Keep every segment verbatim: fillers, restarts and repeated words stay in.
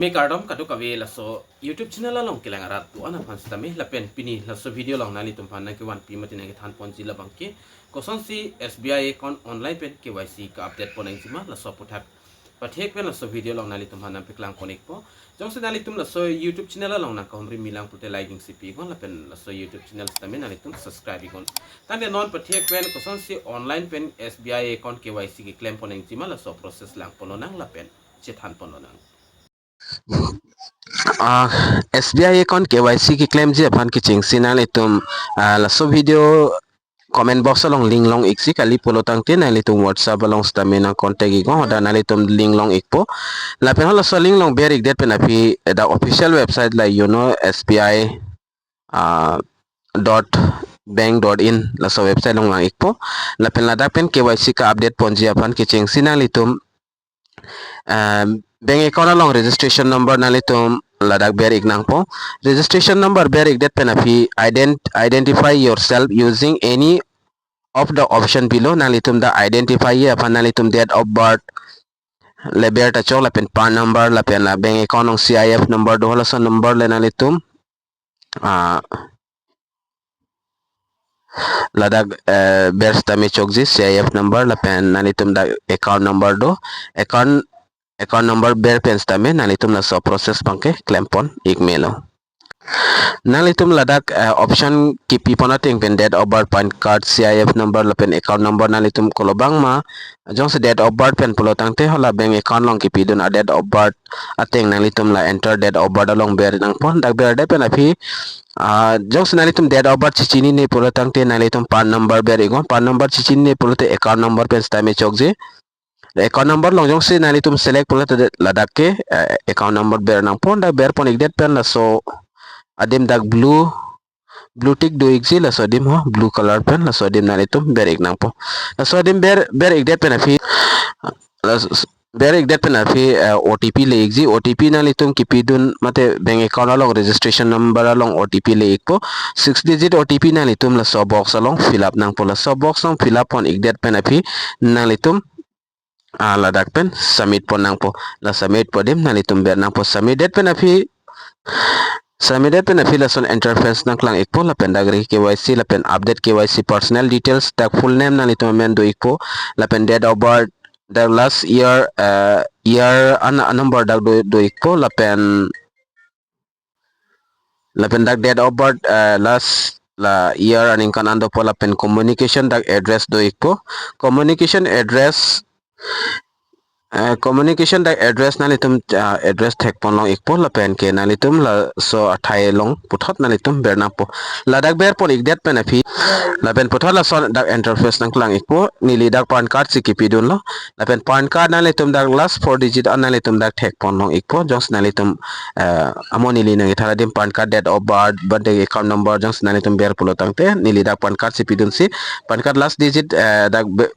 Mi kardom kadokave laso YouTube channel along kelang arat do-an aphan sitame lapen pini laso video along nanglitum aphan nangkevanpi mate nangkethan ponji labang ke kosonsi S B I account online pen K Y C ka-update pon nangji ma laso aputhak pathek pen laso video along nanglitum aphan nangpeklang pon ikpo. Jongsi nanglitum laso YouTube channel along nangkahumri milang pute like jingsi pi iknon lapen laso YouTube channel sitame nanglitum subscribe iknon. Tangte non pathek pen kosonsi online pen S B I account K Y C keklem pon nangji ma laso process lang pon lonang lapen chethan pon lonang. Ah, S B I account K Y C keklemji aphan kechengsi nanglitum, ah, laso video comment box along link long iksi, kali pulo tangte nanglitum WhatsApp along sitame nangcontact iknon, hadak nanglitum link long ikpo. Lapen halaso link along ber ikdet pen aphi dak official website la Yono S B I, ah, dot bank dot in laso website along lang ikpo. Lapen ladak pen K Y C ka-update ponji aphan kechengsi nanglitum, um, bank account along registration number nanglitum ladak ber ik nangpo. Registration number ber ikdet pen aphi ident-, identify yourself using any of the option below. Nanglitum dak identify-ji aphan nanglitum date of birth le ber ta chok lapen PAN number lapen la bank account along C I F number do, halaso number le nanglitum, ah, ladak, eh, ber sitame chokji C I F number lapen nanglitum dak account number do, account, account number ber pen sitame nanglitum laso process abangke klem pon ik melo. Nanglitum ladak, eh, option kepi pon ateng pen date of birth, PAN card, C I F number lapen account number nanglitum kolobang ma, jongsi date of birth pen pulo tangte hala bank account along kepidun a-date of birth ateng nanglitum la enter date of birth along ber nangpo. Dak berdet pen aphi, ah, jongsi nanglitum date of birth chechinine pulo tangte nanglitum PAN number ber iknon, PAN number chechinine pulote account number pen sitame chokji. Account number along jongsi nanglitum select pulote ladak ke, eh, account number ber nangpo. Dak ber pon ikdet pen laso adim dak blue, blue tick do ikji, laso adim ho, blue color pen laso adim nanglitum ber ik nangpo. Laso adim ber, ber ikdet pen aphi, las-, ber ikdet pen aphi, eh, O T P le ikji, O T P nanglitum kepidun mate bank account along registration number along O T P le ikpo. Six digit O T P nanglitum laso box along fill up nangpo. Laso box along fill up pon ikdet pen aphi nanglitum, ah, ladak pen submit pon nangpo. La submit pu adim nanglitum ber nangpo. Submit det pen aphi, submit det pen aphi lason interface nangklang ikpo lapen dak re-K Y C lapen update K Y C personal details, dak full name nanglitum amen do ikpo lapen date of birth, dak last year, eh, year an, an number dak do, do ikpo lapen, lapen dak date of birth, eh, last la year aningkan an dopo lapen communication dak address do ikpo. Communication address, eh, communication dak address nanglitum, ah, address thek pon long ikpo lapen ke nanglitum laso athai along puthot nanglitum ber nangpo. Ladak ber pon ikdet pen aphi lapen puthot lason dak interface nangklang ikpo. Neli dak PAN card si kepidunlo. Lapen PAN card nanglitum dak last four digit an nanglitum dak thek pon long ikpo. Jongsi nanglitum, eh, amo neli nangkethan adim PAN card, date of birth, bank account number jongsi nanglitum ber pulo tangte neli dak PAN card si pidunsi PAN card last digit, eh, dak be-,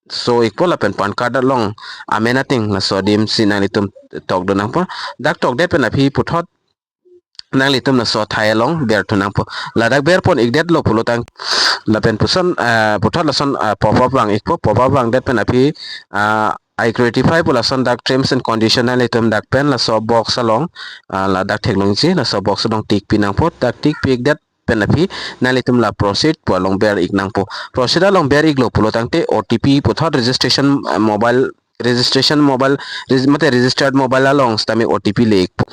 so ikpo lapen PAN card along amen ateng laso adim si nanglitum tokdun nangpo. Dak tokdet pen aphi puthot nanglitum laso athai along berthu nangpo. Ladak ber pon ikdetlo pulo tang lapen puson, eh, puthot lason, eh, pop up vang ikpo. Pop up vangdet pen aphi, ah, I gratify pu lason dak terms and condition nanglitum dak pen laso box along, ah, ladak theklongji, laso box along tick pi nangpo. Dak tick pi ikdet pen aphi nanglitum la proceed pu along ber ik nangpo. Proceed along ber iklo pulo tangte O T P puthot registration, eh, mobile, registration mobile, reg-, mate registered mobile along sitame O T P le ikpo.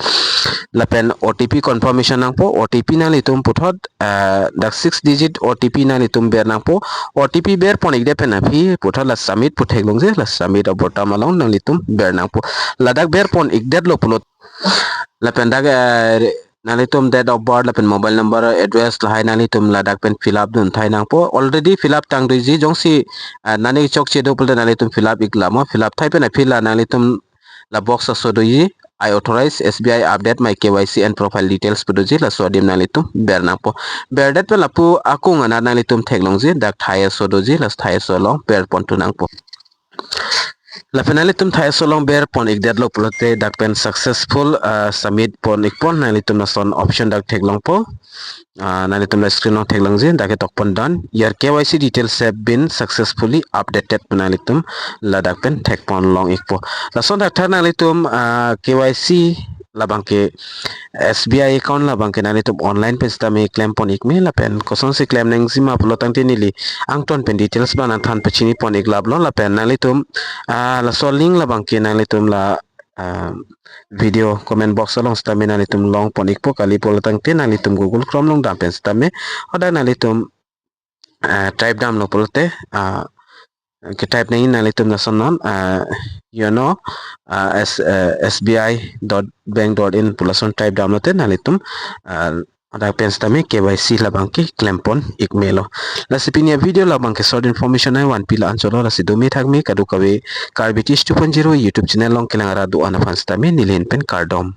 Lapen O T P confirmation nangpo, O T P nanglitum puthot, eh, dak six digit O T P nanglitum ber nangpo. O T P ber pon ikdet pen aphi puthot la submit pu theklongji, la submit abutton along nanglitum ber nangpo. Ladak ber pon ikdetlo pulo lapen dak, eh, nanglitum date of birth lapen mobile number, address lahai nanglitum ladak pen fill up dun thai nangpo. Already fill up tang doji, jongsi, eh, nangli chokche do pulote nanglitum fill up ik lamo. Fill up thai pen aphi la nanglitum la box aso doji, "I authorize S B I update my K Y C and profile details," pu doji, laso adim nanglitum ber nangpo. Berdet pen lapu akung anat nanglitum theklongji, dak thai aso doji, la thai aso along ber pon thu nangpo. Lapen nanglitum thai aso along ber pon ikdetlo pulote dak pen successful, ah, submit pon ikpo, nanglitum lason option dak theklongpo. Ah, nanglitum la screen along theklongji, dak ketok pon done. "Your K Y C details have been successfully updated," pu nanglitum ladak pen thek pon long ikpo. Lason dak thar nanglitum, ah, K Y C labangke S B I account labangke nanglitum online pen sitame klem pon ik me lapen kosonsi klem nangji ma pulo tangte neli angton pen details abang nangthan pachini pon ik laplo lapen nanglitum ah, laso link labangke nanglitum la ah, video comment box along sitame nanglitum long pon ikpo kali pulo tangte nanglitum Google Chrome along dam pen sitame hadak nanglitum ah, type damlo pulote ah, ke type nangji nanglitum lason non ah, you know ah, S, ah, S B I dot bank dot in pu lason type damlote nanglitum ah, hadak pen sitame K Y C labangke klem pon ik melo. Lasi pini avideo labangke short information nangvanpi la-an chotlo, lasi dome thakme kadokave Karbi Teach two point zero YouTube channel along kelang arat do-an aphan sitame neli ahin pen kardom.